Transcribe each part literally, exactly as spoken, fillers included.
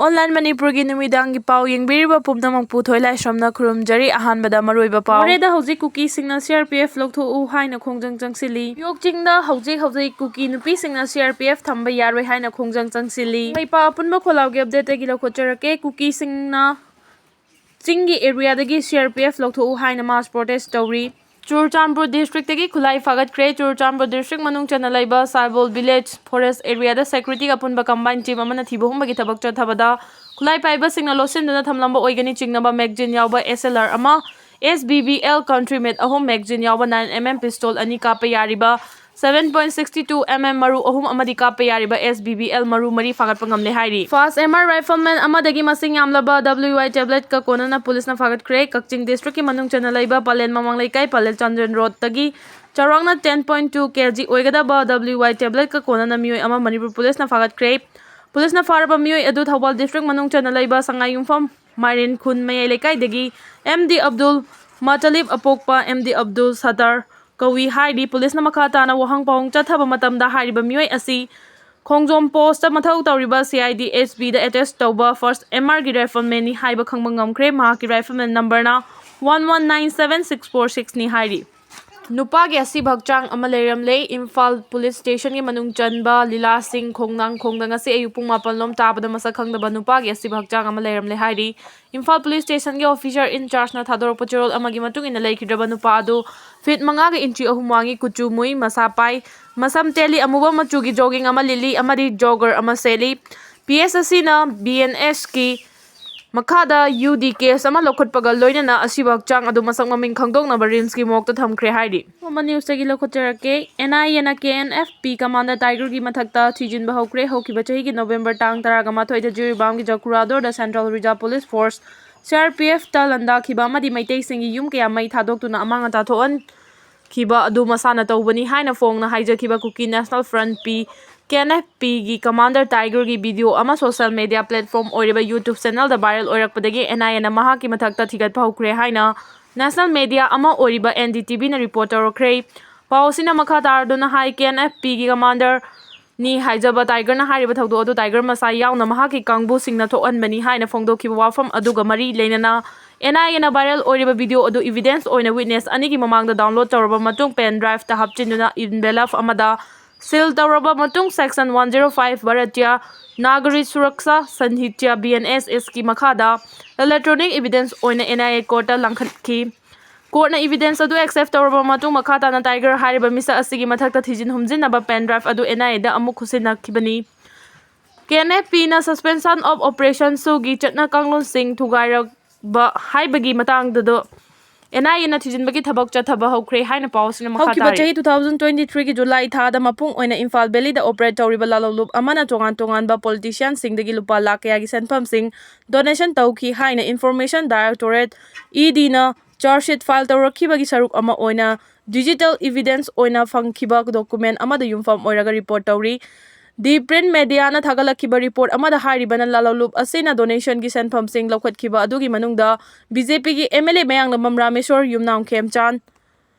Online ꯃꯅꯤꯄꯨꯔꯒꯤ ꯅꯨꯃꯤꯗꯥꯡꯒꯤ ꯄꯥꯎ ꯌꯦꯡꯕꯤꯔꯤꯕ ꯄꯨꯝꯅꯃꯛꯄꯨ ꯊꯣꯏꯂꯥꯏꯁ꯭ꯔꯝꯅ ꯈꯨꯔꯨꯝꯖꯔꯤ꯫ ꯑꯍꯥꯟꯕꯗ ꯃꯔꯨꯑꯣꯏꯕ ꯄꯥꯎ꯫ ꯃꯣꯔꯦꯗ ꯍꯧꯖꯤꯛ ꯀꯨꯀꯤꯁꯤꯡꯅ C R P F ꯂꯧꯊꯣꯛꯎ ꯍꯥꯏꯅ ꯈꯣꯡꯖꯪ ꯆꯪꯁꯤꯜꯂꯤ꯫ ꯌꯣꯛꯆꯤꯡꯗ ꯍꯧꯖꯤꯛ ꯍꯧꯖꯤꯛ ꯀꯨꯀꯤ ꯅꯨꯄꯤꯁꯤꯡꯅ C R P F ꯊꯝꯕ ꯌꯥꯔꯣꯏ ꯍꯥꯏꯅ ꯈꯣꯡꯖꯪ ꯆꯪꯁꯤꯜꯂꯤ꯫ ꯀꯪꯂꯩꯄꯥꯛ ꯑꯄꯨꯟꯕ ꯈꯣꯜꯂꯥꯎꯒꯤ updateꯇꯒꯤ ꯂꯧꯈꯠꯆꯔꯛꯀꯦ꯫ ꯀꯨꯀꯤꯁꯤꯡꯅ ꯆꯤꯡꯒꯤ areaꯗꯒꯤ C R P F ꯂꯧꯊꯣꯛꯎ ꯍꯥꯏꯅ mass protest ꯇꯧꯔꯤ꯫ ꯆꯨꯔꯆꯥꯟꯄꯨꯔ districtꯇꯒꯤ ꯈꯨꯠꯂꯥꯏ ꯐꯥꯒꯠꯈ꯭ꯔꯦ꯫ ꯆꯨꯔꯆꯥꯟꯄꯨꯔ district ꯃꯅꯨꯡ ꯆꯟꯅ ꯂꯩꯕ ꯁꯥꯏꯕꯣꯜ village forest areaꯗ securityꯒ ꯑꯄꯨꯟꯕ combined team ꯑꯃꯅ ꯊꯤꯕ ꯍꯨꯝꯕꯒꯤ ꯊꯕꯛ ꯆꯠꯊꯕꯗ ꯈꯨꯠꯂꯥꯏ ꯄꯥꯏꯕꯁꯤꯡꯅ ꯂꯣꯠꯁꯤꯟꯗꯨꯅ ꯊꯝꯂꯝꯕ ꯑꯣꯏꯒꯅꯤ ꯆꯤꯡꯅꯕ magazine ꯌꯥꯎꯕ S L R ꯑꯃ, S B B L country made ꯑꯍꯨꯝ, magazine ꯌꯥꯎꯕ nine M M pistol ꯑꯅꯤ, ꯀꯥꯞꯄ ꯌꯥꯔꯤꯕ seven point six two M M ꯃꯔꯨ ꯑꯍꯨꯝ ꯑꯃꯗꯤ ꯀꯥꯞꯄ ꯌꯥꯔꯤꯕ S B B L ꯃꯔꯨ ꯃꯔꯤ ꯐꯥꯒꯠꯄ ꯉꯝꯂꯦ ꯍꯥꯏꯔꯤ꯫ Fast M R rifleman ꯑꯃꯗꯒꯤ ꯃꯁꯤꯡ ꯌꯥꯝꯂꯕ W I tabletꯀ ꯀꯣꯟꯅꯅ ꯄꯨꯂꯤꯁꯅ ꯐꯥꯒꯠꯈ꯭ꯔꯦ꯫ ꯀꯛꯆꯤꯡ districtꯀꯤ ꯃꯅꯨꯡ ꯆꯟꯅ ꯂꯩꯕ ꯄꯂꯦꯟ ꯃꯃꯥꯡ ꯂꯩꯀꯥꯏ, ꯄꯂꯦꯜ ꯆꯥꯟꯗꯦꯜ roadꯇꯒꯤ ꯆꯥꯎꯔꯥꯛꯅ ten point two K G ꯑꯣꯏꯒꯗꯕ W I tabletꯀ ꯀꯣꯟꯅꯅ ꯃꯤꯑꯣꯏ ꯑꯃ ꯃꯅꯤꯄꯨꯔ ꯄꯨꯂꯤꯁꯅ ꯐꯥꯒꯠꯈ꯭ꯔꯦ꯫ ꯄꯨꯂꯤꯁꯅ ꯐꯥꯔꯕ ꯃꯤꯑꯣꯏ ꯑꯗꯨ ꯊꯧꯕꯥꯜ district ꯃꯅꯨꯡ ꯆꯟꯅ ꯂꯩꯕ ꯁꯉꯥꯏꯌꯨꯝꯐꯝ ꯃꯥꯏꯔꯦꯟ ꯈꯨꯟ ꯃꯌꯥꯏ ꯂꯩꯀꯥꯏꯗꯒꯤ M D Abdul ꯃꯇꯂꯤꯞ ꯑꯄꯣꯛꯄ M D Abdul Sattar ꯀꯧꯏ ꯍꯥꯏꯔꯤ꯫ ꯄꯨꯂꯤꯁꯅ ꯃꯈꯥ ꯇꯥꯅ ꯋꯥꯍꯪ ꯄꯥꯎꯍꯪ ꯆꯠꯊꯕ ꯃꯇꯝꯗ ꯍꯥꯏꯔꯤꯕ ꯃꯤꯑꯣꯏ ꯑꯁꯤ ꯈꯣꯡꯖꯣꯝ postꯇ ꯃꯊꯧ ꯇꯧꯔꯤꯕ C I D S Bꯗ attach ꯇꯧꯕ Fast M Rꯒꯤ riflemanꯅꯤ ꯍꯥꯏꯕ ꯈꯪꯕ ꯉꯝꯈ꯭ꯔꯦ꯫ ꯃꯍꯥꯛꯀꯤ rifleman numberꯅ one one nine seven six four sixꯅꯤ ꯍꯥꯏꯔꯤ꯫ ꯅꯨꯄꯥꯒꯤ ꯑꯁꯤꯕ ꯍꯛꯆꯥꯡ ꯑꯃ ꯂꯩꯔꯝꯂꯦ꯫ ꯏꯝꯐꯥꯜ police stationꯒꯤ ꯃꯅꯨꯡ ꯆꯟꯕ ꯂꯤꯂꯥ ꯁꯤꯡ ꯈꯣꯡꯅꯥꯡꯈꯣꯡꯗ ꯉꯁꯤ ꯑꯌꯨꯛ ꯄꯨꯡ ꯃꯥꯄꯟ ꯂꯣꯝ ꯇꯥꯕꯗ ꯃꯁꯛ ꯈꯪꯗꯕ ꯅꯨꯄꯥꯒꯤ ꯑꯁꯤꯕ ꯍꯛꯆꯥꯡ ꯑꯃ ꯂꯩꯔꯝꯂꯦ ꯍꯥꯏꯔꯤ꯫ ꯏꯝꯐꯥꯜ police stationꯒꯤ officer in chargeꯅ ꯊꯥꯗꯣꯔꯛꯄ ꯆꯦꯔꯣꯜ ꯑꯃꯒꯤ ꯃꯇꯨꯡ ꯏꯟꯅ ꯂꯩꯈꯤꯗ꯭ꯔꯕ ꯅꯨꯄꯥ ꯑꯗꯨ feet ꯃꯉꯥꯒ inch ꯑꯍꯨꯝ ꯋꯥꯡꯉꯤ, ꯀꯨꯆꯨ ꯃꯨꯏ, ꯃꯁꯥ ꯄꯥꯏ, ꯃꯁꯝ ꯇꯦꯜꯂꯤ, ꯑꯃꯨꯕ ꯃꯆꯨꯒꯤ jogging ꯑꯃ ꯂꯤꯠꯂꯤ ꯑꯃꯗꯤ jogger ꯑꯃ ꯁꯦꯠꯂꯤ꯫ P S ꯑꯁꯤꯅ B N Sꯀꯤ ꯃꯈꯥꯗ U D case ꯑꯃ ꯂꯧꯈꯠꯄꯒ ꯂꯣꯏꯅꯅ ꯑꯁꯤꯕ ꯍꯛꯆꯥꯡ ꯑꯗꯨ ꯃꯁꯛ ꯃꯃꯤꯡ ꯈꯪꯗꯣꯛꯅꯕ RIMSꯀꯤ morgueꯇ ꯊꯝꯈ꯭ꯔꯦ ꯍꯥꯏꯔꯤ꯫ ꯑꯃ newsꯇꯒꯤ ꯂꯧꯈꯠꯆꯔꯛꯀꯦ꯫ N I Aꯅ K N F P commander Tigerꯒꯤ ꯃꯊꯛꯇ ꯊꯤꯖꯤꯟꯕ ꯍꯧꯈ꯭ꯔꯦ꯫ ꯍꯧꯈꯤꯕ ꯆꯍꯤꯒꯤ November ꯇꯥꯡ ꯇꯔꯥꯒ ꯃꯥꯊꯣꯏꯗ ꯖꯤꯔꯤꯕꯥꯝꯒꯤ ꯖꯀꯨꯔꯥꯗꯣꯔꯗ Central Reserve Police Force, C R P Fꯇ ꯂꯥꯟꯗꯥꯈꯤꯕ ꯑꯃꯗꯤ ꯃꯩꯇꯩꯁꯤꯡꯒꯤ ꯌꯨꯝ ꯀꯌꯥ ꯃꯩ ꯊꯥꯗꯣꯛꯇꯨꯅ ꯑꯃꯥꯡ ꯑꯇꯥ ꯊꯣꯛꯍꯟ ꯈꯤꯕ ꯑꯗꯨ ꯃꯁꯥꯅ ꯇꯧꯕꯅꯤ ꯍꯥꯏꯅ ꯐꯣꯡꯅ ꯍꯥꯏꯖꯈꯤꯕ ꯀꯨꯀꯤ National Front P, K N F Pꯒꯤ commander Tigerꯒꯤ video ꯑꯃ social media platform ꯑꯣꯏꯔꯤꯕ YouTube channelꯗ viral ꯑꯣꯏꯔꯛꯄꯗꯒꯤ N I Aꯅ ꯃꯍꯥꯛꯀꯤ ꯃꯊꯛꯇ ꯊꯤꯒꯠꯄ ꯍꯧꯈ꯭ꯔꯦ ꯍꯥꯏꯅ national media ꯑꯃ ꯑꯣꯏꯔꯤꯕ N D T Vꯅ report ꯇꯧꯔꯛꯈ꯭ꯔꯦ꯫ ꯄꯥꯎ ꯑꯁꯤꯅ ꯃꯈꯥ ꯇꯥꯔꯗꯨꯅ ꯍꯥꯏ, K N F Pꯒꯤ commander ꯅꯤ ꯍꯥꯏꯖꯕ ꯇꯥꯏꯒꯔꯅ ꯍꯥꯏꯔꯤꯕ ꯊꯧꯗꯣꯛ ꯑꯗꯨ ꯇꯥꯏꯒꯔ ꯃꯁꯥ ꯌꯥꯎꯅ ꯃꯍꯥꯛꯀꯤ ꯀꯥꯡꯕꯨꯁꯤꯡꯅ ꯊꯣꯛꯍꯟꯕꯅꯤ ꯍꯥꯏꯅ ꯐꯣꯡꯗꯣꯛꯈꯤꯕ ꯋꯥꯐꯝ ꯑꯗꯨꯒ ꯃꯔꯤ ꯂꯩꯅꯅ NIAꯅ viral ꯑꯣꯏꯔꯤꯕ video ꯑꯗꯨ evidence ꯑꯣꯏꯅ witness ꯑꯅꯤꯒꯤ ꯃꯃꯥꯡꯗ download ꯇꯧꯔꯕ ꯃꯇꯨꯡ pen driveꯇ ꯍꯥꯞꯆꯤꯟꯗꯨꯅ envelope ꯑꯃꯗ seal ꯇꯧꯔꯕ ꯃꯇꯨꯡ section one zero five Bharatiya Nagari Suraksha Sanhitya BNSSꯀꯤ ꯃꯈꯥꯗ electronic evidence ꯑꯣꯏꯅ NIA courtꯇ ꯂꯪꯈꯠꯈꯤ꯫ Courtꯅ evidence ꯑꯗꯨ accept ꯇꯧꯔꯕ ꯃꯇꯨꯡ ꯃꯈꯥ ꯇꯥꯅ ꯇꯥꯏꯒꯔ ꯍꯥꯏꯔꯤꯕ ꯃꯤꯁꯛ ꯑꯁꯤꯒꯤ ꯃꯊꯛꯇ ꯊꯤꯖꯤꯟ ꯍꯨꯝꯖꯤꯟꯅꯕ pen drive ꯑꯗꯨ NIAꯗ ꯑꯃꯨꯛ ꯈꯨꯠꯁꯤꯟꯅꯈꯤꯕꯅꯤ꯫ KNFPꯅ suspension of operation ꯁꯨꯒꯤ ꯆꯠꯅ ꯀꯥꯡꯂꯣꯟꯁꯤꯡ ꯊꯨꯒꯥꯏꯔꯛꯄ ꯍꯥꯏꯕꯒꯤ ꯃꯇꯥꯡꯗꯗꯨ NIAꯅ ꯊꯤꯖꯤꯟꯕꯒꯤ ꯊꯕꯛ ꯆꯠꯊꯕ ꯍꯧꯈ꯭ꯔꯦ ꯍꯥꯏꯅ ꯄꯥꯎ ꯑꯁꯤꯅ ꯃꯈꯥ ꯍꯧꯈꯤꯕ ꯇꯥꯔꯤ꯫ ꯆꯍꯤ two thousand twenty three ꯒꯤ July ꯊꯥꯗ ꯃꯄꯨꯡ ꯑꯣꯏꯅ ꯏꯝꯐꯥꯜ valleyꯗ operate ꯇꯧꯔꯤꯕ ꯂꯥꯂꯣꯡꯂꯨꯞ ꯑꯃꯅ ꯇꯣꯉꯥꯟ ꯇꯣꯉꯥꯟꯕ politicianꯁꯤꯡꯗꯒꯤ ꯂꯨꯄꯥ ꯂꯥꯈ ꯀꯌꯥꯒꯤ ꯁꯦꯟꯐꯝꯁꯤꯡ donation ꯇꯧꯈꯤ ꯍꯥꯏꯅ Information Directorate EDꯅ charge sheet file ꯇꯧꯔꯛꯈꯤꯕꯒꯤ ꯁꯔꯨꯛ ꯑꯃ ꯑꯣꯏꯅ digital evidence ꯑꯣꯏꯅ ꯐꯪꯈꯤꯕ document ꯑꯃꯗ ꯌꯨꯝꯐꯝ ꯑꯣꯏꯔꯒ report ꯇꯧꯔꯤ꯫ The Print Mediaꯅ ꯊꯥꯒꯠꯂꯛꯈꯤꯕ report ꯑꯃꯗ ꯍꯥꯏꯔꯤꯕꯅ ꯂꯥꯂꯣꯡꯂꯨꯞ ꯑꯁꯤꯅ donationꯒꯤ ꯁꯦꯟꯐꯝꯁꯤꯡ ꯂꯧꯈꯠꯈꯤꯕ ꯑꯗꯨꯒꯤ ꯃꯅꯨꯡꯗ BJPꯒꯤ MLA ꯃꯌꯥꯡꯂꯝꯕꯝ ꯔꯥꯃꯦꯁꯣꯔ, ꯌꯨꯝꯅꯥꯝ ꯈꯦꯝꯆꯥꯟ,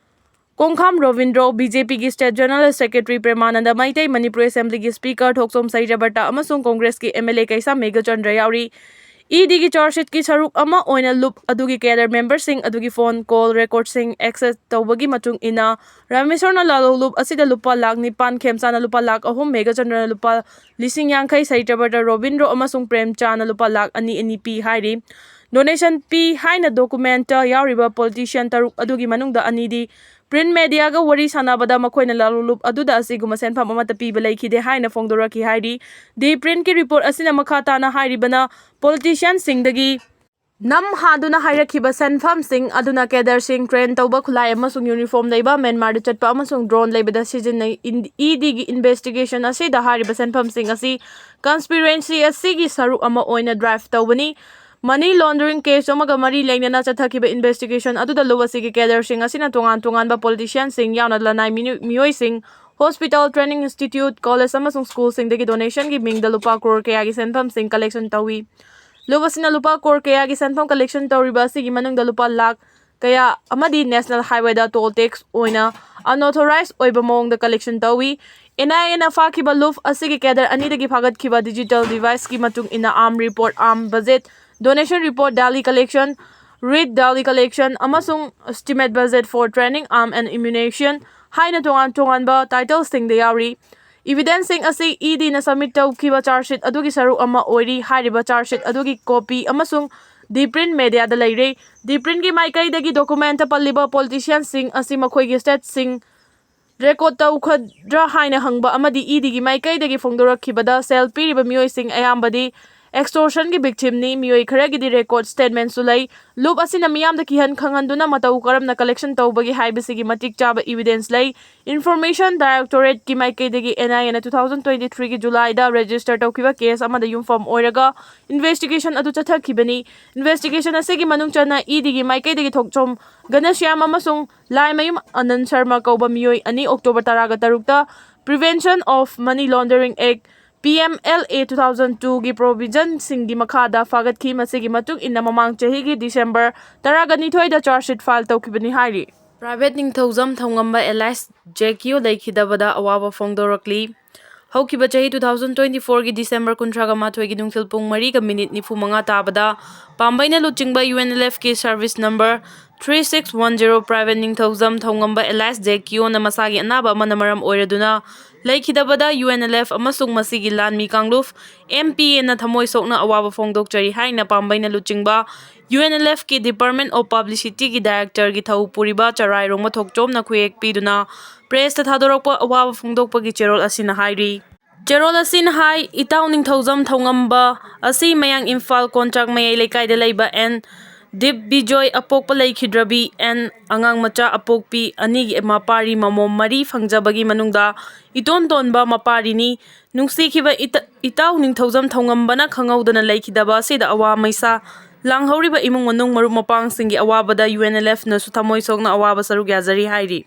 ꯀꯣꯡꯈꯥꯝ Robindro, BJPꯒꯤ State General Secretary ꯄ꯭ꯔꯦꯃꯥꯅꯟꯗ Meitei, Manipur Assemblyꯒꯤ Speaker ꯊꯣꯛꯆꯣꯝ ꯁꯩꯇ꯭ꯌꯕ꯭ꯔꯇ ꯑꯃꯁꯨꯡ Congressꯀꯤ MLA ꯀꯩꯁꯥꯝ ꯃꯦꯘꯆꯟꯗ꯭ꯔ ꯌꯥꯎꯔꯤ꯫ EDꯒꯤ charge sheetꯀꯤ ꯁꯔꯨꯛ ꯑꯃ ꯑꯣꯏꯅ ꯂꯨꯞ ꯑꯗꯨꯒꯤ cadre memberꯁꯤꯡ ꯑꯗꯨꯒꯤ phone call recordꯁꯤꯡ access ꯇꯧꯕꯒꯤ ꯃꯇꯨꯡ ꯏꯟꯅ, ꯔꯥꯃꯦꯁꯣꯔꯅ ꯂꯥꯂꯣꯡꯂꯨꯞ ꯑꯁꯤꯗ ꯂꯨꯄꯥ ꯂꯥꯈ ꯅꯤꯄꯥꯟ, ꯈꯦꯝꯆꯥꯟꯅ ꯂꯨꯄꯥ ꯂꯥꯈ ꯑꯍꯨꯝ, ꯃꯦꯘꯆꯟꯗ꯭ꯔꯅ ꯂꯨꯄꯥ ꯂꯤꯁꯤꯡ ꯌꯥꯡꯈꯩ, ꯁꯩꯇ꯭ꯌꯕ꯭ꯔꯇ ꯔꯣꯕꯤꯟꯗ꯭ꯔꯣ ꯑꯃꯁꯨꯡ ꯄ꯭ꯔꯦꯝꯆꯥꯟꯅ ꯂꯨꯄꯥ ꯂꯥꯈ ꯑꯅꯤ ꯑꯅꯤ ꯄꯤ ꯍꯥꯏꯔꯤ꯫ Donation ꯄꯤ ꯍꯥꯏꯅ documentꯇ ꯌꯥꯎꯔꯤꯕ politician ꯇꯔꯨꯛ ꯑꯗꯨꯒꯤ ꯃꯅꯨꯡꯗ ꯑꯅꯤꯗꯤ Print Mediaꯒ ꯋꯥꯔꯤ ꯁꯥꯟꯅꯕꯗ ꯃꯈꯣꯏꯅ ꯂꯥꯂꯣꯡꯂꯨꯞ ꯑꯗꯨꯗ ꯑꯁꯤꯒꯨꯝꯕ ꯁꯦꯟꯐꯝ ꯑꯃꯠꯇ ꯄꯤꯕ ꯂꯩꯈꯤꯗꯦ ꯍꯥꯏꯅ ꯐꯣꯡꯗꯣꯔꯛꯈꯤ ꯍꯥꯏꯔꯤ꯫ The Printꯀꯤ report ꯑꯁꯤꯅ ꯃꯈꯥ ꯇꯥꯅ ꯍꯥꯏꯔꯤꯕꯅ, politicianꯁꯤꯡꯗꯒꯤ ꯅꯝ ꯍꯥꯗꯨꯅ ꯍꯥꯏꯔꯛꯈꯤꯕ ꯁꯦꯟꯐꯝꯁꯤꯡ ꯑꯗꯨꯅ cadreꯁꯤꯡ train ꯇꯧꯕ ꯈꯨꯠꯂꯥꯏ ꯑꯃꯁꯨꯡ uniform ꯂꯩꯕ, ꯃ꯭ꯌꯥꯟꯃꯥꯔꯗ ꯆꯠꯄ ꯑꯃꯁꯨꯡ drone ꯂꯩꯕꯗ ꯁꯤꯖꯤꯟꯅꯩ꯫ ꯏꯟ-, EDꯒꯤ investigation ꯑꯁꯤꯗ ꯍꯥꯏꯔꯤꯕ ꯁꯦꯟꯐꯝꯁꯤꯡ ꯑꯁꯤ conspiracy ꯑꯁꯤꯒꯤ ꯁꯔꯨꯛ ꯑꯃ ꯑꯣꯏꯅ drive ꯇꯧꯕꯅꯤ꯫ Money laundering case ꯑꯃꯒ ꯃꯔꯤ ꯂꯩꯅꯅ ꯆꯠꯊꯈꯤꯕ investigation ꯑꯗꯨꯗ ꯂꯨꯞ ꯑꯁꯤꯒꯤ cadreꯁꯤꯡ ꯑꯁꯤꯅ ꯇꯣꯉꯥꯟ ꯇꯣꯉꯥꯟꯕ politicianꯁꯤꯡ ꯌꯥꯎꯅ ꯂꯅꯥꯏ ꯃꯤꯅꯨ-, ꯃꯤꯑꯣꯏꯁꯤꯡ, hospital, training institute, college ꯑꯃꯁꯨꯡ schoolꯁꯤꯡꯗꯒꯤ donationꯒꯤ ꯃꯤꯡꯗ ꯂꯨꯄꯥ ꯀ꯭ꯔꯣꯔ ꯀꯌꯥꯒꯤ ꯁꯦꯟꯐꯝꯁꯤꯡ collection ꯇꯧꯏ꯫ ꯂꯨꯞ ꯑꯁꯤꯅ ꯂꯨꯄꯥ ꯀ꯭ꯔꯣꯔ ꯀꯌꯥꯒꯤ ꯁꯦꯟꯐꯝ collection ꯇꯧꯔꯤꯕ ꯑꯁꯤꯒꯤ ꯃꯅꯨꯡꯗ ꯂꯨꯄꯥ ꯂꯥꯈ ꯀꯌꯥ ꯑꯃꯗꯤ national highwayꯗ toll tax ꯑꯣꯏꯅ unauthorized ꯑꯣꯏꯕ ꯃꯑꯣꯡꯗ collection ꯇꯧꯏ꯫ ꯑꯦꯟ ꯑꯥꯏ ꯑꯦꯅ ꯐꯥꯈꯤꯕ ꯂꯨꯞ ꯑꯁꯤꯒꯤ ꯀꯦꯗꯔ ꯑꯅꯤꯗꯒꯤ ꯐꯥꯒꯠꯈꯤꯕ ꯗꯤꯖꯤꯇꯦꯜ ꯗꯤꯚꯥꯏꯁꯀꯤ ꯃꯇꯨꯡ ꯏꯟꯅ arm report, arm budget, donation report, dally collection, raid, dally collection ꯑꯃꯁꯨꯡ estimate budget for training, arm and ammunition ꯍꯥꯏꯅ ꯇꯣꯉꯥꯟ ꯇꯣꯉꯥꯟꯕ ꯇꯥꯏꯇꯜꯁꯤꯡꯗ ꯌꯥꯎꯔꯤ꯫ ꯏꯚꯤꯗꯦꯟꯁꯁꯤꯡ ꯑꯁꯤ ꯏ ꯗꯤꯅ ꯁꯕꯃꯤꯠ ꯇꯧꯈꯤꯕ ꯆꯥꯔꯖꯁꯤꯠ ꯑꯗꯨꯒꯤ ꯁꯔꯨꯛ ꯑꯃ ꯑꯣꯏꯔꯤ꯫ ꯍꯥꯏꯔꯤꯕ ꯆꯥꯔꯖꯁꯤꯠ ꯑꯗꯨꯒꯤ ꯀꯣꯄꯤ ꯑꯃꯁꯨꯡ ꯗꯤꯄ꯭ꯔꯤꯟ ꯃꯦꯗꯤꯌꯥꯗ ꯂꯩꯔꯦ꯫ ꯗꯤꯄ꯭ꯔꯤꯟꯒꯤ ꯃꯥꯏꯀꯩꯗꯒꯤ ꯗꯣꯀꯨꯃꯦꯟꯇ ꯄꯜꯂꯤꯕ ꯄꯣꯂꯤꯇꯤꯁꯤꯌꯥꯟꯁꯤꯡ ꯑꯁꯤ ꯃꯈꯣꯏꯒꯤ ꯁ꯭ꯇꯦꯠꯁꯤꯡ ꯔꯦꯀꯣꯔꯗ ꯇꯧꯈꯗ꯭ꯔꯥ ꯍꯥꯏꯅ ꯍꯪꯕ ꯑꯃꯗꯤ ꯏ ꯗꯤꯒꯤ ꯃꯥꯏꯀꯩꯗꯒꯤ ꯐꯣꯡꯗꯣꯔꯛꯈꯤꯕꯗ ꯁꯦꯜ ꯄꯤꯔꯤꯕ ꯃꯤꯑꯣꯏꯁꯤꯡ ꯑꯌꯥꯝꯕꯗꯤ ꯑꯦꯛꯁꯇꯣꯔꯁꯟꯒꯤ ꯚꯤꯛꯇꯤꯝꯅꯤ꯫ ꯃꯤꯑꯣꯏ ꯈꯔꯒꯤꯗꯤ ꯔꯦꯀꯣꯔꯗ ꯁ꯭ꯇꯦꯠꯃꯦꯟꯠꯁꯨ ꯂꯩ꯫ ꯂꯨꯞ ꯑꯁꯤꯅ ꯃꯤꯌꯥꯝꯗ ꯀꯤꯍꯟ ꯈꯪꯍꯟꯗꯨꯅ ꯃꯇꯧ ꯀꯔꯝꯅ ꯀꯂꯦꯛꯁꯟ ꯇꯧꯕꯒꯦ ꯍꯥꯏꯕꯁꯤꯒꯤ ꯃꯇꯤꯛ ꯆꯥꯕ ꯏꯚꯤꯗꯦꯟꯁ ꯂꯩ꯫ ꯏꯟꯐꯣꯔꯃꯦꯁꯟ ꯗꯥꯏꯔꯦꯛꯇꯣꯔꯦꯠꯀꯤ ꯃꯥꯏꯀꯩꯗꯒꯤ ꯑꯦꯟ ꯑꯥꯏ ꯑꯦꯅ two thousand twenty three ꯒꯤ ꯖꯨꯂꯥꯏꯗ ꯔꯦꯖꯤꯁꯇꯔ ꯇꯧꯈꯤꯕ ꯀꯦꯁ ꯑꯃꯗ ꯌꯨꯝꯐꯝ ꯑꯣꯏꯔꯒ ꯏꯟꯚꯦꯁꯇꯤꯒꯦꯁꯟ ꯑꯗꯨ ꯆꯠꯊꯈꯤꯕꯅꯤ꯫ ꯏꯟꯚꯦꯁꯇꯤꯒꯦꯁꯟ ꯑꯁꯤꯒꯤ ꯃꯅꯨꯡ ꯆꯟꯅ ꯏ ꯗꯤꯒꯤ ꯃꯥꯏꯀꯩꯗꯒꯤ ꯊꯣꯛꯆꯣꯝ ꯘꯅꯁ꯭ꯌꯥꯝ ꯑꯃꯁꯨꯡ ꯂꯥꯏꯃꯌꯨꯝ ꯑꯅꯟ ꯁꯔꯃ ꯀꯧꯕ ꯃꯤꯑꯣꯏ ꯑꯅꯤ ꯑꯣꯛꯇꯣꯕꯔ ꯇꯔꯥꯒ ꯇꯔꯨꯛꯇ Prevention of Money Laundering Act, P M L A two thousand two ꯒꯤ ꯄ꯭ꯔꯣꯚꯤꯖꯟꯁꯤꯡꯒꯤ ꯃꯈꯥꯗ ꯐꯥꯒꯠꯈꯤ꯫ ꯃꯁꯤꯒꯤ ꯃꯇꯨꯡ ꯏꯟꯅ ꯃꯃꯥꯡ ꯆꯍꯤꯒꯤ ꯗꯤꯁꯦꯝꯕꯔ ꯇꯔꯥꯒ ꯅꯤꯊꯣꯏꯗ ꯆꯥꯔꯖꯁꯤꯠ ꯐꯥꯏꯜ ꯇꯧꯈꯤꯕꯅꯤ ꯍꯥꯏꯔꯤ꯫ ꯄ꯭ꯔꯥꯏꯚꯦꯠ ꯅꯤꯡꯊꯧꯖꯝ ꯊꯧꯉꯝꯕ alias ꯖꯦꯀꯤꯌꯣ ꯂꯩꯈꯤꯗꯕꯗ ꯑꯋꯥꯕ ꯐꯣꯡꯗꯣꯔꯛꯂꯤ꯫ ꯍꯧꯈꯤꯕ ꯆꯍꯤ two thousand twenty four ꯒꯤ ꯗꯤꯁꯦꯝꯕꯔ ꯀꯨꯟꯊ꯭ꯔꯥꯒ ꯃꯥꯊꯣꯏꯒꯤ ꯅꯨꯡꯊꯤꯜ ꯄꯨꯡ ꯃꯔꯤꯒ ꯃꯤꯅꯤꯠ ꯅꯤꯐꯨ ꯃꯉꯥ ꯇꯥꯕꯗ ꯄꯥꯝꯕꯩꯅ ꯂꯨꯆꯤꯡꯕ ꯌꯨ ꯑꯦꯟ ꯑꯦꯜ ꯑꯦꯐꯀꯤ service number three six one zero private Ningthoujam Thoungamba alias ꯖꯦꯀꯤꯌꯣꯅ ꯃꯁꯥꯒꯤ ꯑꯅꯥꯕ ꯑꯃꯅ ꯃꯔꯝ ꯑꯣꯏꯔꯗꯨꯅ ꯂꯩꯈꯤꯗꯕꯗ ꯌꯨ ꯑꯦꯟ ꯑꯦꯜ ꯑꯦꯐ ꯑꯃꯁꯨꯡ ꯃꯁꯤꯒꯤ ꯂꯥꯟꯃꯤ ꯀꯥꯡꯂꯨꯞ ꯑꯦꯝ ꯄꯤ ꯑꯦꯅ ꯊꯃꯣꯏ ꯁꯣꯛꯅ ꯑꯋꯥꯕ ꯐꯣꯡꯗꯣꯛꯆꯔꯤ ꯍꯥꯏꯅ ꯄꯥꯝꯕꯩꯅ ꯂꯨꯆꯤꯡꯕ ꯌꯨ ꯑꯦꯟ ꯑꯦꯜ ꯑꯦꯐꯀꯤ Department of Publicityꯒꯤ ꯗꯥꯏꯔꯦꯛꯇꯔꯒꯤ ꯊꯧ ꯄꯨꯔꯤꯕ ꯆꯔꯥꯏꯔꯣꯡꯕ ꯊꯣꯛꯆꯣꯝꯅ ꯈꯨꯌꯦꯛ ꯄꯤꯗꯨꯅ ꯄ꯭ꯔꯦꯁꯇ ꯊꯥꯗꯣꯔꯛꯄ ꯑꯋꯥꯕ ꯐꯣꯡꯗꯣꯛꯄꯒꯤ ꯆꯦꯔꯣꯜ ꯑꯁꯤꯅ ꯍꯥꯏꯔꯤ꯫ ꯆꯦꯔꯣꯜ ꯑꯁꯤꯅ ꯍꯥꯏ, ꯏꯇꯥꯎ ꯅꯤꯡꯊꯧꯖꯝ ꯊꯧꯉꯝꯕ ꯑꯁꯤ ꯃꯌꯥꯡ ꯏꯝꯐꯥꯜ ꯀꯣꯟꯆꯥꯛ ꯃꯌꯥꯏ ꯂꯩꯀꯥꯏꯗ ꯂꯩꯕ ꯑꯦꯟ ꯗꯤꯞ ꯕꯤꯖꯣꯏ ꯑꯄꯣꯛꯄ ꯂꯩꯈꯤꯗ꯭ꯔꯕꯤ ꯑꯦꯟ ꯑꯉꯥꯡ ꯃꯆꯥ ꯑꯄꯣꯛꯄꯤ ꯑꯅꯤꯒꯤ ꯃꯄꯥꯔꯤ ꯃꯃꯣꯝ ꯃꯔꯤ ꯐꯪꯖꯕꯒꯤ ꯃꯅꯨꯡꯗ ꯏꯇꯣꯟ ꯇꯣꯟꯕ ꯃꯄꯥꯔꯤꯅꯤ꯫ ꯅꯨꯡꯁꯤꯈꯤꯕ ꯏꯇ-, ꯏꯇꯥꯎ ꯅꯤꯡꯊꯧꯖꯝ ꯊꯧꯉꯝꯕꯅ ꯈꯪꯍꯧꯗꯅ ꯂꯩꯈꯤꯗꯕ ꯑꯁꯤꯗ ꯑꯋꯥ ꯃꯩꯁꯥ ꯂꯥꯡꯍꯧꯔꯤꯕ ꯏꯃꯨꯡ ꯃꯅꯨꯡ ꯃꯔꯨꯞ ꯃꯄꯥꯡꯁꯤꯡꯒꯤ ꯑꯋꯥꯕꯗ ꯌꯨ ꯑꯦꯟ ꯑꯦꯜ ꯑꯦꯐꯅꯁꯨ ꯊꯃꯣꯏ ꯁꯣꯛꯅ ꯑꯋꯥꯕ ꯁꯔꯨꯛ ꯌꯥꯖꯔꯤ ꯍꯥꯏꯔꯤ꯫